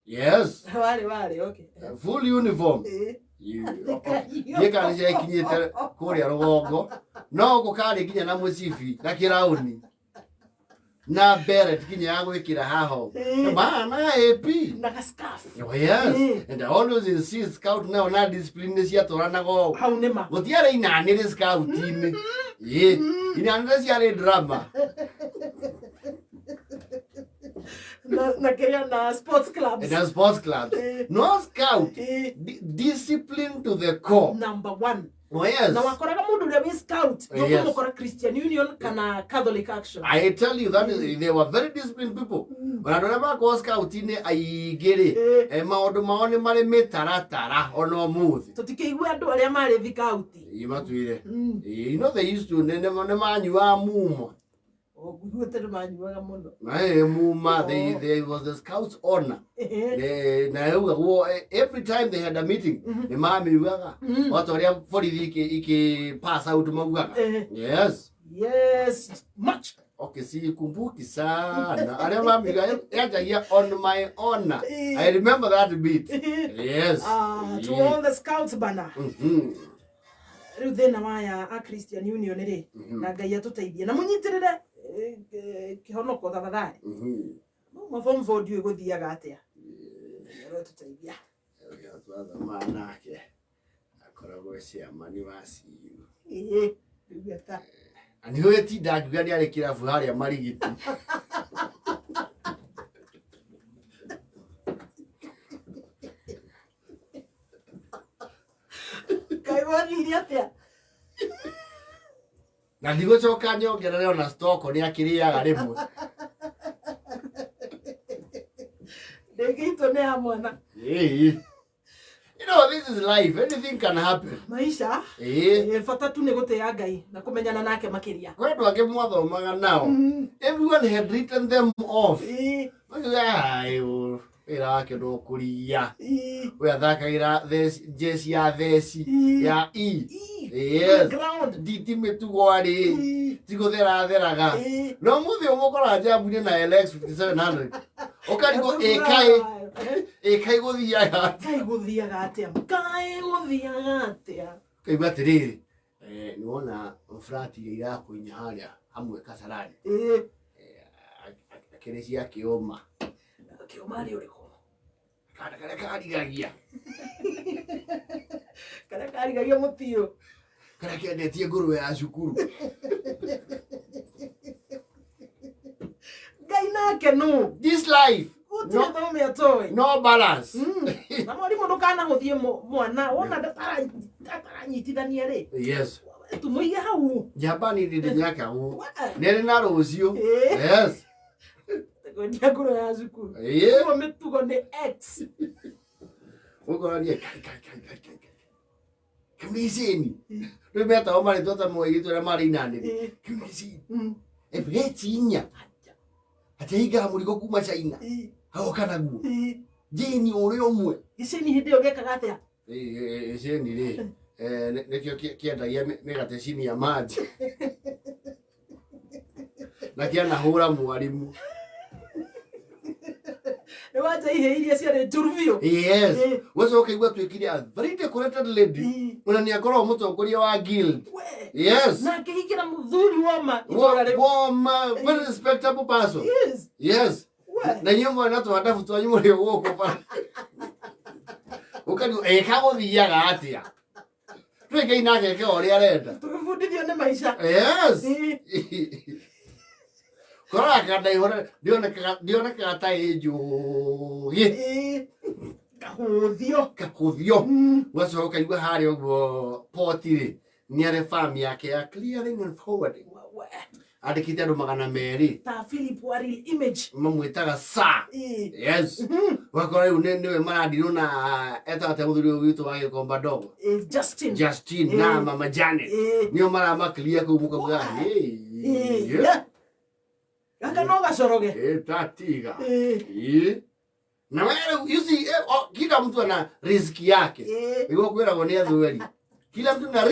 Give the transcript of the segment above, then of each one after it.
Yes. Warĩ warĩ okay. Full uniform. Ndiĩ kana nĩ ciakinyĩte kũrĩa rũgongo no gũkarĩ nginya na mũcibi na kĩraũni na beret nginya ya gwĩkĩra haha ũguo. Mana AP. Na ga scarf. Oh, yes. And I always insist scout nao na discipline nĩ ciatwaranaga ũguo. Hau nĩ ma. Gũtiarĩ inanĩrĩ scout-inĩ. Ĩĩ, inanĩrĩ ciarĩ drama. Na kĩrĩa na sports clubs. Na sports clubs. No scout, discipline to the core. Number one. Oh, yes. Na wakoraga mũndũ ũrĩa wĩ scout nĩũkũmũkora Christian Union kana Catholic Action. I tell you that is, they were very disciplined people. Ona andũ arĩa makoragwo scout-inĩ aingĩ rĩ, maũndũ mao nĩ marĩ mĩtaratara ona ũmũthĩ. Tũtikĩigue andũ arĩa marĩ thikauti. Ĩ, matuire. You know they used to nĩ manyuaga mumo. Nguiguĩte nĩ manyuaga mũno. Muma, they was the scouts honor. Na yaugagwo every time they had a meeting nĩ mamiugaga o ta ũrĩa borithi ikĩ pass out maugaga. Yes. Yes, much. Okay, sikumbuki sana arĩa mamiuga yanjagia on my honor. I remember that bit. Yes. Ah, to all the scouts bana. Rĩu thĩna waya a Christian Union rĩ, na Ngai atũteithie na mũnyitĩrĩre kĩhonoko tafadhali. Mauma form 4 ndiũĩ gũthiaga atĩa. Ngai arotũteithia. Ũrĩa twathomaga nake akoragwo chairman wa CU. Ĩĩ, rĩu eta. Na nĩ ũĩ tinda ngiuga nĩ arĩ kĩrabu harĩa Marigiti. Ngai wathire atĩa? Na ndigũcoka nyongerere ona stoko nĩ akĩrĩaga rĩmwe. Ndĩngĩitwo nĩ ya mwana. Ĩĩ. You know, this is life. Anything can happen. Maisha. Ĩĩ. Bata tu nĩ gũtĩĩa Ngai na kũmenyana nake makĩria. Kwĩ andũ angĩ mwathomaga nao. Everyone had written them off. Makiuga, "Ai, wĩra wake no kũriia. We athakagĩra jeci ya theci ya E. Yes. Ground. Nditi mĩtugo arĩ. Ti gũtheratheraga. No mũthĩ ũmũkoraga njambu-inĩ na LX 5700. Ũkarigwo ĩkaĩ ĩkaĩ gũthiaga. Kaĩ gũthiaga atĩa? Kaĩ gũthiaga atĩa? Kaigua atĩrĩrĩ, nĩwona flat iria irakũinya harĩa hamwe Kasarani. Akĩrĩ cia kĩũma. Kĩũma rĩ ũrĩkũ? Kana karĩa karigagia. Karĩa karigagia mũtio. Karĩa kendetie ngũrwe ya cukuru. Ngai nake nũ? This life. Gũtirĩ thome atoĩ. No balance. Na mwarimũ ndũkanahũthie mwana wona ataranyitithania rĩ. Yes. Tũmũige hau. Njamba nini ndĩnyaka ũũ. Nĩrĩ na rũciũ. Yes. Kwendia ngũrwe ya cukuru. Ũguo mĩtugo nĩ X. Ũkoranie kai kai kai kai kai. Kĩu nĩ icĩni. Rĩu metagwo marĩtwa ta mũirĩtu arĩa marĩ inanĩrĩ. Kĩu nĩ icĩni. FH inya. Atĩ hingaga mũrigo kuma China. Agoka naguo. Jane ũrĩa ũmwe. Gĩcĩni hĩndĩ ĩyo gĩekaga atĩa? Gĩcĩni rĩ, nĩkĩo kĩendagia mĩgate chini ya maji. Na kĩanahũra mwarimũ. Nĩ wanja ihĩ iria ciarĩ njũru biũ. Yes. Ũgacoka ũkaigua atuĩkire a very decorated lady. Ona nĩ akoragwo mũtongoria wa guild. Yes. Na akĩhikĩra mũthuri woma itũũra rĩu. Woma, very respectable person. Yes. Yes. Na inyuĩ mwana twandabu twanyu mũrĩ gũkũ bara. Ũkarigwo ĩka gũthiaga atĩa? Twĩke nake eke o ũrĩa arenda. Tũgĩbundithio nĩ maica. Yes. Korora kandaihũra ndionekaga ta ĩ njũgĩ. Kahũthio. Kahũthio. Ũgacoka ũkaigua harĩa ũguo poti rĩ, nĩ arĩ farm yake ya clearing and forwarding. Andĩkĩte andũ 200. Ta Philip wa Real Image. Mamwĩtaga Sir. Yes. Ũgakora rĩu nĩwe marandirwo na etaga ta mũthuri ũyũ witũ wa Gĩkomba ndogo. Justin. Justin na Mama Janet. Nĩo maramakiria kũu mũkauga, hey. Gaka no gacoroge. Tatiga. Na wewe rĩu, you see, oh, kila mtu ana riziki yake. Nĩguo kwĩragwo nĩ athweri. Kila mtu na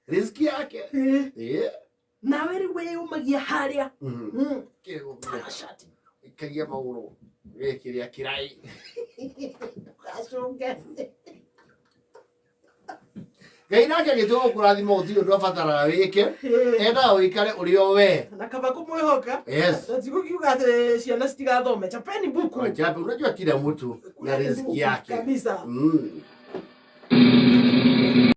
riziki yake. Nawe rĩu wĩyũmagia harĩa. Kĩgũmia. Ikagia magũrũ. Gĩkĩrĩa kĩrai. Ndũgacũnge. Ngai nake agĩtua gũkũrathima, gũtirĩ ũndũ abataraga wĩke, endaga ũikare ũrĩ o we. Na kaba kũmwĩhoka. Yes. Na tigũkiuga atĩ ciana citigathome. Chapeni buku. Wachape, unajua kila mtu na Kuleni riziki buku yake kabisa.